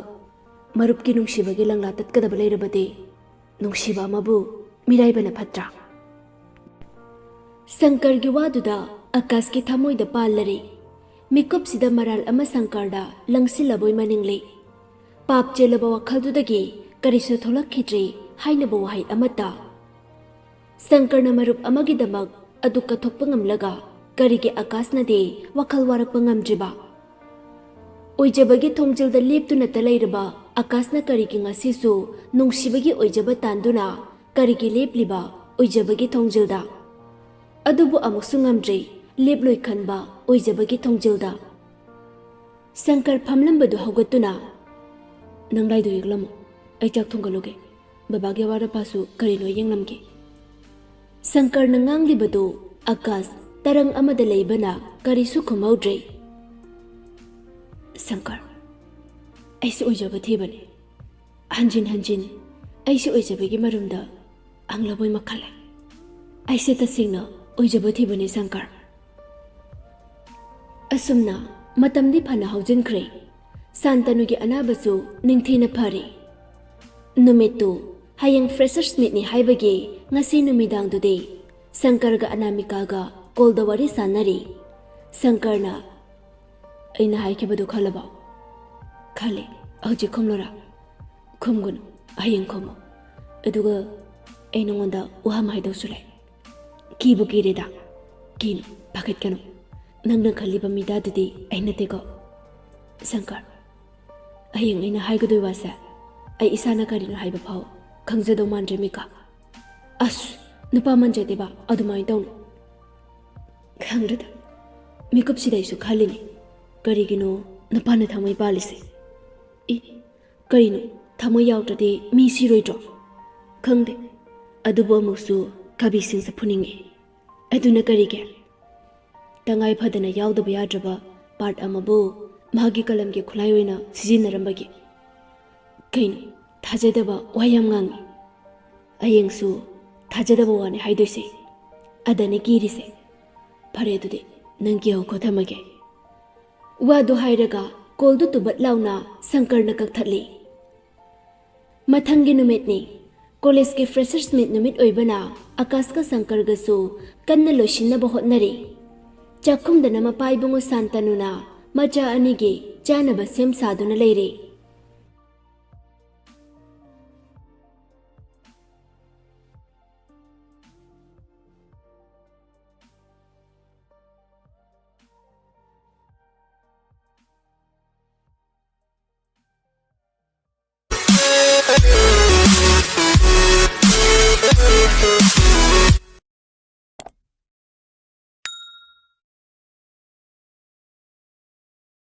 ꯃꯔꯨꯞꯀꯤ ꯅꯨꯡꯁꯤꯕꯒꯤ ꯂꯪꯂꯥ ꯇꯠꯀꯗꯕ ꯂꯩꯔꯕꯗꯤ ꯅꯨꯡꯁꯤꯕ ꯑꯃꯕꯨ ꯃꯤꯔꯥꯏꯕꯅ ꯐꯠꯇ꯭ꯔꯥ?" ꯁꯪꯀꯔꯒꯤ ꯋꯥꯗꯨꯗ ꯑꯀꯥꯁꯀꯤ ꯊꯃꯣꯏꯗ ꯄꯥꯜꯂꯔꯦ꯫ ꯃꯤꯀꯨꯞꯁꯤꯗ ꯃꯔꯥꯜ ꯑꯃ ꯁꯪꯀꯔꯗ ꯂꯪꯁꯤꯜꯂꯕꯣꯏ ꯃꯅꯤꯡꯂꯦ꯫ ꯄꯥꯞ ꯆꯦꯜꯂꯕ ꯋꯥꯈꯜꯗꯨꯗꯒꯤ ꯀꯔꯤꯁꯨ ꯊꯣꯛꯂꯛꯈꯤꯗ꯭ꯔꯦ ꯍꯥꯏꯅꯕ ꯋꯥꯍꯩ ꯑꯃꯠꯇ꯫ ꯁꯪꯀꯔꯅ ꯃꯔꯨꯞ ꯑꯃꯒꯤꯗꯃꯛ ꯑꯗꯨ ꯀꯠꯊꯣꯛꯄ ꯉꯝꯂꯒ ꯀꯔꯤꯒꯤ ꯑꯀꯥꯁꯅꯗꯤ ꯋꯥꯈꯜ ꯋꯥꯔꯛꯄ ꯉꯝꯗ꯭ꯔꯤꯕ? ꯑꯣꯏꯖꯕꯒꯤ ꯊꯣꯡꯖꯤꯜꯗ ꯂꯦꯞꯇꯨꯅꯇ ꯂꯩꯔꯕ ꯑꯀꯥꯁꯅ ꯀꯔꯤꯒꯤ ꯉꯁꯤꯁꯨ ꯅꯨꯡꯁꯤꯕꯒꯤ ꯑꯣꯏꯖꯕ ꯇꯥꯟꯗꯨꯅ ꯀꯔꯤꯒꯤ ꯂꯦꯞꯂꯤꯕ ꯑꯣꯏꯖꯕꯒꯤ ꯊꯣꯡꯖꯤꯜꯗ? ꯑꯗꯨꯕꯨ ꯑꯃꯨꯛꯁꯨ ꯉꯝꯗ꯭ꯔꯦ ꯂꯦꯞꯂꯣꯏ ꯈꯟꯕ ꯑꯣꯏꯖꯕꯒꯤ ꯊꯣꯡꯖꯤꯜꯗ꯫ ꯁꯪꯀꯔ ꯐꯝꯂꯝꯕꯗꯨ ꯍꯧꯒꯠꯇꯨꯅ, "ꯅꯪ ꯂꯥꯏꯗꯨ ꯌꯦꯛꯂꯝꯃꯨ, ꯑꯩ ꯆꯥꯛ ꯊꯣꯡꯒꯠꯂꯨꯒꯦ꯫ ꯕꯕꯥꯒꯤ ꯑꯋꯥꯠ ꯑꯄꯥꯁꯨ ꯀꯔꯤꯅꯣ ꯌꯦꯡꯂꯝꯒꯦ꯫" ꯁꯪꯀꯔꯅ ꯉꯥꯡꯂꯤꯕꯗꯨ ꯑꯀꯥꯁ ꯇꯔꯪ ꯑꯃꯗ ꯂꯩꯕꯅ ꯀꯔꯤꯁꯨ ꯈꯨꯝꯍꯧꯗ꯭ꯔꯦ꯫ "ꯁꯪꯀꯔ, ꯑꯩꯁꯨ ꯑꯣꯏꯖꯕ ꯊꯤꯕꯅꯤ꯫ ꯍꯟꯖꯤꯟ ꯍꯟꯖꯤꯟ ꯑꯩꯁꯨ ꯑꯣꯏꯖꯕꯒꯤ ꯃꯔꯝꯗ ꯍꯪꯂꯕꯣꯏ ꯃꯈꯜꯂꯦ꯫ ꯑꯩꯁꯦ ꯇꯁꯦꯡꯅ ꯑꯣꯏꯖꯕ ꯊꯤꯕꯅꯤ, ꯁꯪꯀꯔ꯫" ꯑꯁꯨꯝꯅ ꯃꯇꯝꯗꯤ ꯐꯅ ꯍꯧꯖꯤꯟꯈ꯭ꯔꯦ꯫ ꯁꯥꯟꯇꯅꯨꯒꯤ ꯑꯅꯥꯕꯁꯨ ꯅꯤꯡꯊꯤꯅ ꯐꯔꯦ꯫ ꯅꯨꯃꯤꯠꯇꯨ ꯍꯌꯦꯡ freshers meetꯅꯤ ꯍꯥꯏꯕꯒꯤ ꯉꯁꯤ ꯅꯨꯃꯤꯗꯥꯡꯗꯨꯗꯤ ꯁꯪꯀꯔꯒ ꯑꯅꯥꯃꯤꯀꯥꯒ callꯗ ꯋꯥꯔꯤ ꯁꯥꯟꯅꯔꯤ꯫ ꯁꯪꯀꯔꯅ, "ꯑꯩꯅ ꯍꯥꯏꯈꯤꯕꯗꯨ ꯈꯜꯂꯕꯣ?" "ꯈꯜꯂꯦ꯫ ꯍꯧꯖꯤꯛ ꯈꯨꯝꯂꯨꯔꯥ?" "ꯈꯨꯝꯒꯅꯨ, ꯍꯌꯦꯡ ꯈꯨꯝꯃꯨ꯫ ꯑꯗꯨꯒ ꯑꯩ ꯅꯉꯣꯟꯗ ꯋꯥ ꯑꯃ ꯍꯥꯏꯗꯧꯁꯨ ꯂꯩ꯫ ꯀꯤꯕꯨ ꯀꯤꯔꯦꯗ꯫ ꯀꯤꯅꯨ, ꯄꯥꯈꯠꯀꯅꯨ꯫ ꯅꯪꯅ ꯈꯜꯂꯤꯕ ꯃꯤꯗꯥꯗꯨꯗꯤ ꯑꯩ ꯅꯠꯇꯦꯀꯣ꯫ ꯁꯪꯀꯔ, ꯍꯌꯦꯡ ꯑꯩꯅ ꯍꯥꯏꯒꯗꯣꯏ ꯋꯥꯁꯦ ꯑꯩ ꯏꯁꯥꯅ ꯀꯔꯤꯅꯣ ꯍꯥꯏꯕ ꯐꯥꯎ ꯈꯪꯖꯗꯧ ꯃꯥꯟꯗ꯭ꯔꯦ ꯃꯤꯀꯥ꯫ ꯑꯁ, ꯅꯨꯄꯥ ꯃꯟꯖꯗꯦꯕ, ꯑꯗꯨꯃꯥꯏꯅ ꯇꯧꯅꯨ꯫ ꯈꯪꯗ꯭ꯔꯦꯗ꯫ ꯃꯤꯀꯨꯞꯁꯤꯗ ꯑꯩꯁꯨ ꯈꯜꯂꯤꯅꯤ, ꯀꯔꯤꯒꯤꯅꯣ ꯅꯨꯄꯥꯅ ꯊꯃꯣꯏ ꯄꯥꯜꯂꯤꯁꯦ? ꯏ, ꯀꯔꯤꯅꯣ? ꯊꯃꯣꯏ ꯌꯥꯎꯗ꯭ꯔꯗꯤ ꯃꯤ ꯁꯤꯔꯣꯏꯗ꯭ꯔꯣ? ꯈꯪꯗꯦ꯫ ꯑꯗꯨꯕꯨ ꯑꯃꯨꯛꯁꯨ ꯀꯕꯤꯁꯤꯡꯁꯦ ꯐꯨꯅꯤꯡꯉꯤ꯫ ꯑꯗꯨꯅ ꯀꯔꯤꯒꯤ? ꯇꯉꯥꯏ ꯐꯗꯅ ꯌꯥꯎꯗꯕ ꯌꯥꯗ꯭ꯔꯕ part ꯑꯃꯕꯨ ꯃꯍꯥꯛꯀꯤ ꯀꯂꯝꯒꯤ ꯈꯨꯠꯂꯥꯏ ꯑꯣꯏꯅ ꯁꯤꯖꯤꯟꯅꯔꯝꯕꯒꯤ꯫ ꯀꯩꯅꯣ? ꯊꯥꯖꯗꯕ ꯋꯥ ꯌꯥꯝ ꯉꯥꯡꯉꯤ꯫ ꯍꯌꯦꯡꯁꯨ ꯊꯥꯖꯗꯕ ꯋꯥꯅꯤ ꯍꯥꯏꯗꯣꯏꯁꯦ꯫ ꯑꯗꯅꯤ ꯀꯤꯔꯤꯁꯦ꯫ ꯐꯔꯦ ꯑꯗꯨꯗꯤ, ꯅꯪ ꯀꯤꯍꯧꯈꯣ, ꯊꯝꯃꯒꯦ꯫ ꯋꯥꯗꯨ ꯍꯥꯏꯔꯒ callꯗꯨ ꯇꯨꯕꯠ ꯂꯥꯎꯅ ꯁꯪꯀꯔꯅ ꯀꯛꯊꯠꯂꯤ꯫ ꯃꯊꯪꯒꯤ ꯅꯨꯃꯤꯠꯅꯤ꯫ Collegeꯀꯤ freshers meet ꯅꯨꯃꯤꯠ ꯑꯣꯏꯕꯅ ꯑꯀꯥꯁꯀ ꯁꯪꯀꯔꯒꯁꯨ ꯀꯟꯅ ꯂꯣꯏꯁꯤꯟꯅꯕ ꯍꯣꯠꯅꯔꯤ꯫ ꯆꯥꯛꯈꯨꯝꯗꯅ ꯃꯄꯥ ꯏꯕꯨꯡꯉꯣ ꯁꯥꯟꯇꯅꯨꯅ ꯃꯆꯥ ꯑꯅꯤꯒꯤ ꯆꯥꯅꯕ ꯁꯦꯝ ꯁꯥꯗꯨꯅ ꯂꯩꯔꯤ꯫